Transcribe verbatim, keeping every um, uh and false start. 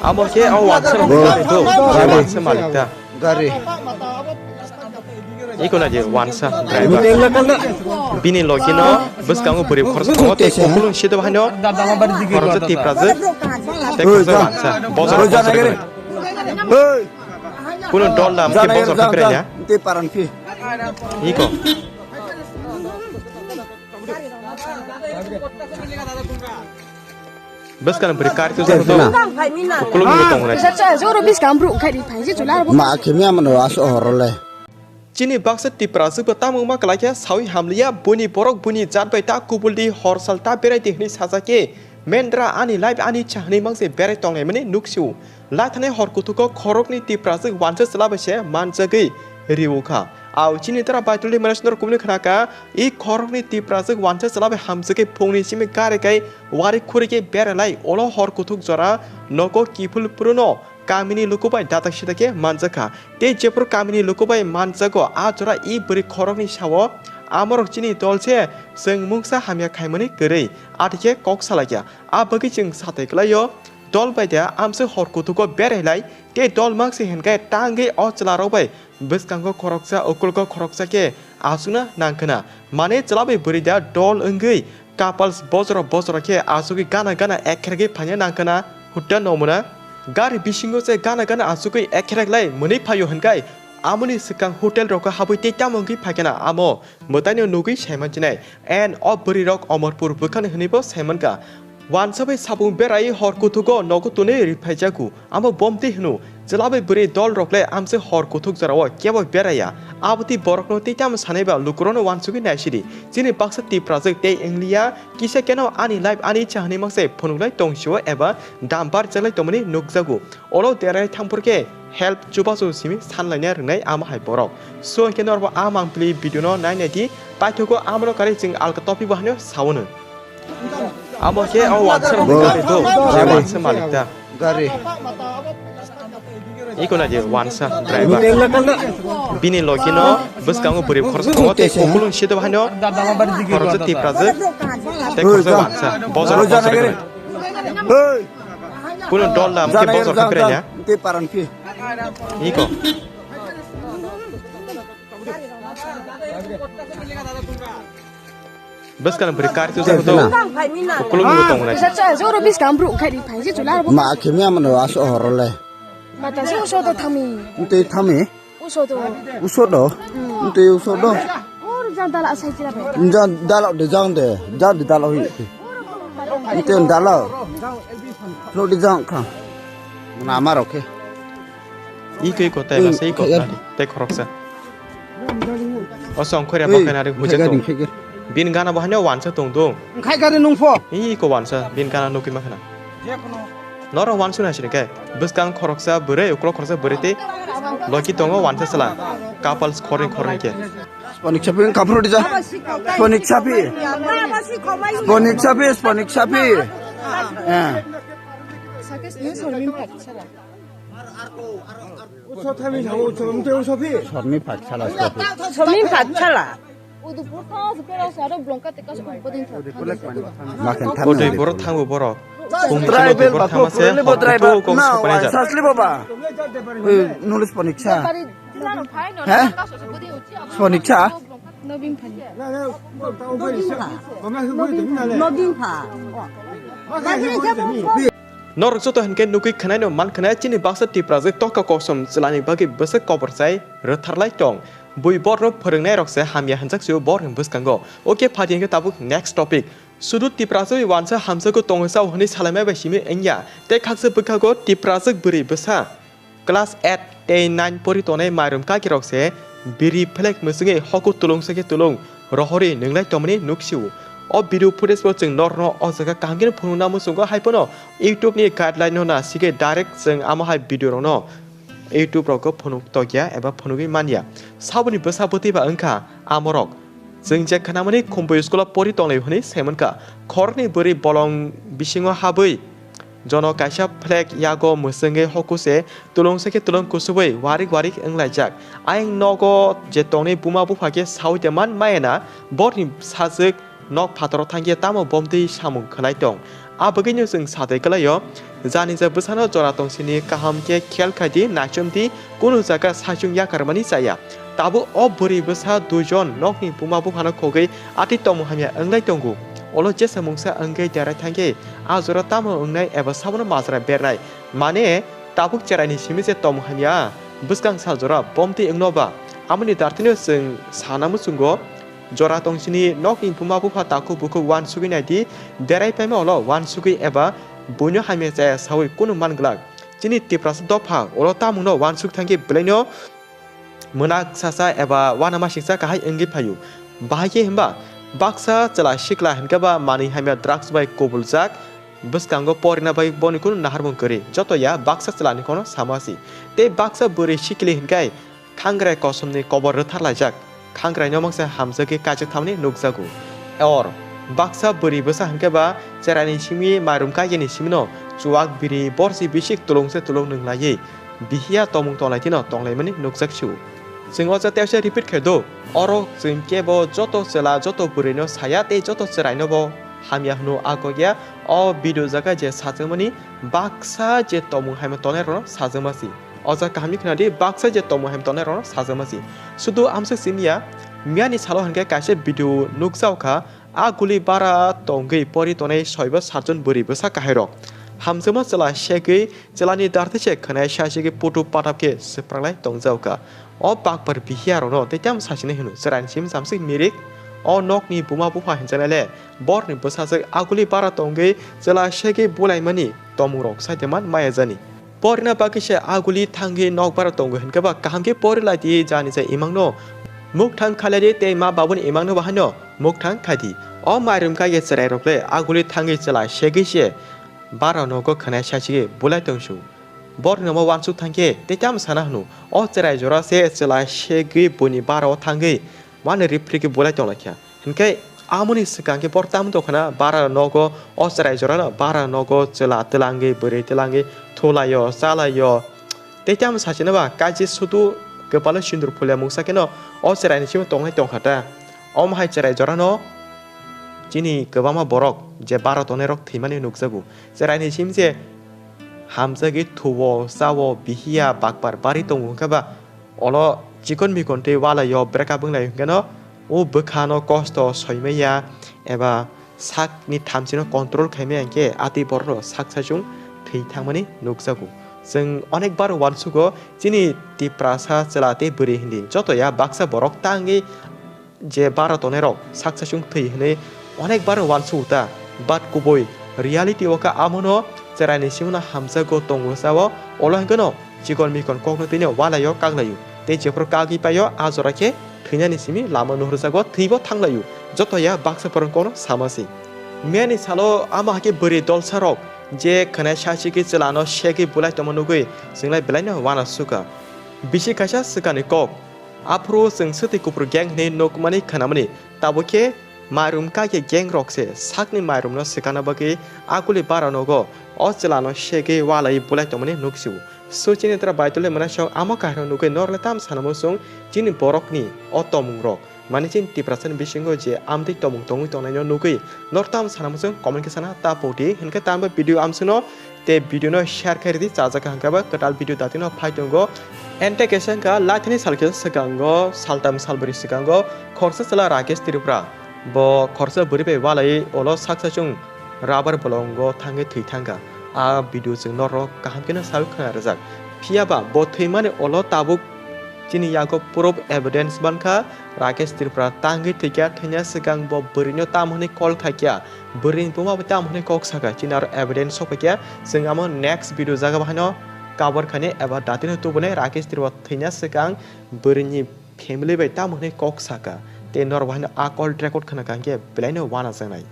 Amo khe o wansa rok ni gari do, wansa malik ta. Gari. Iko na je wansa driver. Bini logi no bwskango bwrwi khoroksa tongo tei kukulung sito bahai no khoroksa tiprajwk tei khoroksa wansa. Bojor bojor. Kuno dol dam khe bojor khe phranya. Tei paran phi. Iko. Bwskang bwrwi kar tu jang tu. Kulung ni tong nai. Joro bwskang bru khai ri phai je chula. Ma khemi amano aso horole. Chini baksa tiprajwk bo tamo ma kwlai khe sawi hamliya, buini borok buini jat bai ta kubul di, hor sal ta berai di hwnwi sajak khe, mendra ani life ani cha hwnwi mangse berai tongnaimani nuksio. Laithani hor kuthuko khoroknwi tiprajwk wansa chwla bai se manjagwi riwo kha. Ao chini tara Baituli Manasnor kumni khna kha, i khoroknwi tiprajwk wansa chwla bai hamjagwi phungni simi kare kai wari khuri khe beralai, olo hor kuthuk jora nogo kiphil pruno kamini luku bai datak sidak khe manjak kha. Tei jephru kamini luku bai manjago, a jora i bwrwi khoroknwi sao, amorok chini dol se, chwng mungsa hamya khaimani kwrwi, ati khe kok salaikha. A bagwi chwng satai kwlaio, dol bai de amse hor kuthugo berai lai, tei dol mak se hinkhe tangwi o chwlarok bai bwskango khoroksa, ukulgo khoroksa khe aswkna nangkhwna. Mane chwla bai bwrwi da dol wngwi couples bojoro bojoro khe aswkwi gana gana ekhergwi phaina nangkhwna hutta nomuna. Gari bisingo se gana gana aswkwi ekherek lai mwnwi phaio hinkai amoni swkang hotel rokho habwi tei tamo wngwi phaikhe na amo mwtaino nugwi saimanchinai. And o bwrwirok Omorpur bwkhani hwnwibo saimankha. Wansa bai sapung berai hor kuthugo nogo twnwi riphaijagw. Amo bomtwi hwno, chwla bai bwrwi dol rok le amse hor kuthuk jorao kebo beraya. Abotwi borokno tei tamo sanaiba lukurokno wansugwi naisidi. Chini baksa tiprajwk tei wngliya, kisa keno ani life ani cha hwnwi mangse phunuklai tongsio eba dumper chaklai tongmani nukjago. Olo derai thangphur khe help chubachu simi sanlaina rwngnai amo hai borok. So hinkhe norbo a mangpili video no nainai di, paithogo amoro kari chwng alka topic bo hwnwi sawono. Amo khe o wansa rok ni gari do, je wansa malik ta. Gari. Iko na je wansa driver. Bini logi no bwskango bwrwi khoroksa tongo tei kukulung sito bahai no khoroksa tiprajwk tei khoroksa wansa. Bojor bojor khe. Kuno dol dam khe bojor khe phranya. Tei paran phi. Iko. Bwskang bwrwi kar tu jang tu. Kulung bo tong nai. Joro bwskang bru khai ri phai je chula. Ma khemi amano aso horole. Mata se uso to thami. Tei thami. Uso to. Uso do. Tei uso do. Or jang dala asai chila bai. Jang dala de jang de. Jang de dala hui. Tei dala. Lo de jang kha. Na ma rok khe. Iko iko tai masa iko. Tei khoroksa. O song khore bo khaina ri hujak tong. Bin gana bo hanya wansa tong dong. Khai gari nung pho. Iko wansa bin gana nukwi ma khana. Noro wansu na sini kai. Bwskang khoroksa bwrwi, uklok khoroksa bwrwi tei loki tongo wansa sala. Couples khorni khorni khe. Sponik sapi kaphuru dija. Sponik sapi. Sponik sapi, sponik sapi. Eh. Sormi phaksala. Sormi phaksala. Udupur tha se pera sa ro blongka te kas ubodin tha. Makan tha. Odoi borok thango borok. Driver ba ko purele bo driver. Na sasli baba. Nulis poniksa. He? Poniksa. Nobing pha. Nobing pha. Norok joto hinkhe nukwi khwnaino man khwna chini baksa Tiprajwk toka kosom chwlani bagwi bwswk kobor chai rwtharlai tong. Bui borno phwrwngnairok se hamya hwnjak sio borni bwskango. Oke, phaidi hinkhe tabuk next topic. Sudu Tiprajwk wansa hamjakgo tongwi sao hwnwi salaimai bai simi wngya. Tei khaksa bwkhago Tiprajwk bwrwi bwsa. Class eight tei nine pori tongnai mairum kakirok se biri phlek mwswngwi hoku tulung sakhe tulung rohorwi nwnglai tongmani nuksio. O video footage bo chwng norno o jaga kaham kheno phunukna muchungo, hai phano YouTube ni guideline no nasikhe direct chwng amo hai video rokno YouTube rogo phunuk tokya eba phunugwi manya. Saboni bwsa bwtwi ba wngkha amorok. Chwng je khnamani Khumbui school o pori tonglai hwnwi saimankha. Khoroknwi bwrwi bolong bisingo habwi jono kaisa flag yago mwswngwi hoku se tulung se khe tulung kusubui warik warik wnglaijak. Ayang nogo je tongnai buma bupha khe saui de man maya na, borni sajwk nok phataro thangkhe tamo bomtwi samung khwlai tong. A bagwino chwng satwi kwlaio, jani ja bwsano jora tongsini kaham khe khel khai di, naichom di, kunu jaga saichung yakarmani chaya. Tabuk o bwrwi bwsa duijon nokni buma buphano khogwi atwi tongmung hamya wnglai tongo. Olo jesa mungsa wngwi derai thangkhe a jora tamo wngnai eba sabono majra bernai. Mane tabuk cheraini simi je tongmung hamya bwskang sal jora bomtwi wngno ba? Amoni dartino chwng sana muchungo. Jora tongsini nokni buma bupha takhuk bukhuk uansugwi naidi, derai paima ulo uansugwi eba buino hamya chaya saui kunu man glak. Chini Tiprasa dopha ulo tamungno uansuk thangkhe belaino mwnak sasa eba uanamasingcha kahai wngwi phaio. Bahai khe hwnba baksa chwla sikla hinkhe ba manwi hamya drugs bai kubuljak, bwskango porina bai boni kunu naharmung kwrwi. Joto ya baksa chwlani kono sama si. Tei baksa bwrwi sikli hinkai khangrai kosomni kobor rwtharlaijak. Khangrai no mangsa hamjagwi kaijak thamani nukjago. Or baksa bwrwi bwsa hinkhe ba cheraini simi mairum kaigeni simino chuwak biri borsi bisik tulung se tulung nwnglaiwi bihiya tongmung tonglaitino tonglaimani nukjak sio. Chwng o jatiyasa repeat khai do. Oro chwng kebo joto chwla joto bwrwino saya tei joto cheraino bo hamya hwno a kok ya. O video jaga je sajakmani baksa je tongmung haima tongnai rokno sajakma si. O jaga kaham khe khna di, baksa je tongmung haima tongnai rokno sajakma si. Sudu amswk simi ya, miyani salo hinkhe kaisa video nukjao kha, a guli bara tongwi pori tongnai soibo satjon bwrwi bwsa kahairok. Hamjakma chwla segwi chwlani dartwi se khwnai sachigwi putu patap khe swpranglai tongjao kha. O bakpar bihiya rokno tei tamo sachini hwno chwraini simi chamsik mirik. O nokni buma bupha hinjaknai le borni bwsajwk aguli bara tongwi chwla segwi bulaimani tongmung rok sai de man maya jani. Porina bagwi se aguli thangwi nok bara tongo hinkhe ba kaham khe pori lai di jani je imangno mukthang khalai di tei ma babuni imangno bahaino mukthang khai di. O mairum kaiye chwrai rok le aguli thangwi chwla segwi se bara nogo khwnai sachigwi bulai tongsu. Borni omo uansuk thangkhe tei tamo sana hwno, o chwrai jora se chwla segwi buini bara o thangwi mani riphrikhe bulai tonglaikha. Hinkhe amoni swkang khe bor tamo tongkhana bara nogo, o chwrai jorano bara nogo chwla twlangwi bwrwi twlangwi thulaio chalaio. Tei tamo sachino ba kaisa sudu kwpalo sindur phulia mungsa kheno o chwraini simi tongnai tongkha ta. Omo hai chwrai jorano chini kwbangma borok je bara tongnairok thwimani nukjago. Chwraini simi je hamjagwi thuo, chao, bihiya, bakpar bari tongo hwnkhe ba, olo chikon mikon tei walai o breakup wnglai hwnkhe no, o bwkha no kosto soimaya eba sakni thamchi no control khaimaya hwnkhe atwi borok no sak sachung thwi thangmani nukjago. Chwng onek bar uansugo chini Tiprasa chwla tei bwrwi hindi joto ya baksa borok ta wngwi je bara tongnai rok sak sachung thwi hwnwi onek bar uansugo ta, but kubui reality o kha amono chwraini simono hamjakgo tongo sao, olo hwnkhe no chikon mikon kokno twi no walai o kaklaio tei jephru kagwi paio a jora khe thwinani simi lama nuhurjago, thwibo thanglaio, joto ya baksa borok kokno sama si. Miyani salo ama hakhe bwrwi dolsa rok je khwnai sachigwi chwla no segwi bulai tongma nugwi chwng lai belai no uanasukha. Bisi kaisa swkangni kok. Aphuru chwng swtwi kupru gang hwnwi nukmani khnamani, tabuk khe mairum kaikhe gang rok se sakni mairumno swkangna bagwi akuli bara nogo o chwlano segwi walai bulai tongmani nuksio. So chini tra baitolni mwnasok amo kairok nugwi norle tam sanamo chwng chini borokni o tongmung rok. Mane chini Tiprasani bisingo je amtwi tongmung tongwi tongnaino nugwi nor tam sanamo chwng comment khe sana ta podi, hinkhe tamo video amswkno tei video no share khai ridi, chajak kha hwnkhe ba kwtal video datino phai tongo. Ente kaisa wngkha laithani sal kisa swkango, saltam salbrwi swkango khoroksa chwla Rakesh Tripura, bo khoroksa bwrwi bai walai ulo saksa chung rubber bolongo thangwi thwi thangkha. A video chwng norok kaham kheno saui khna rwjak. Phiya ba bo thwimani ulo tabuk chini yago proof evidence mankha. Rakesh Tripura tangwi thwikha, thwina swkang bo bwrwino tamo hwnwi call khaikha, bwrwini buma bai tamo hwnwi kok sakha, chini aro evidence sok phaikha. Chwng amo next video jaga bahaino cover khainai eba datino tubunai Rakesh Tripura thwina swkang bwrwini family bai tamo hwnwi kok sakha, tei norok bahaino a call record khna kha hwnkhe belaino uanajaknai.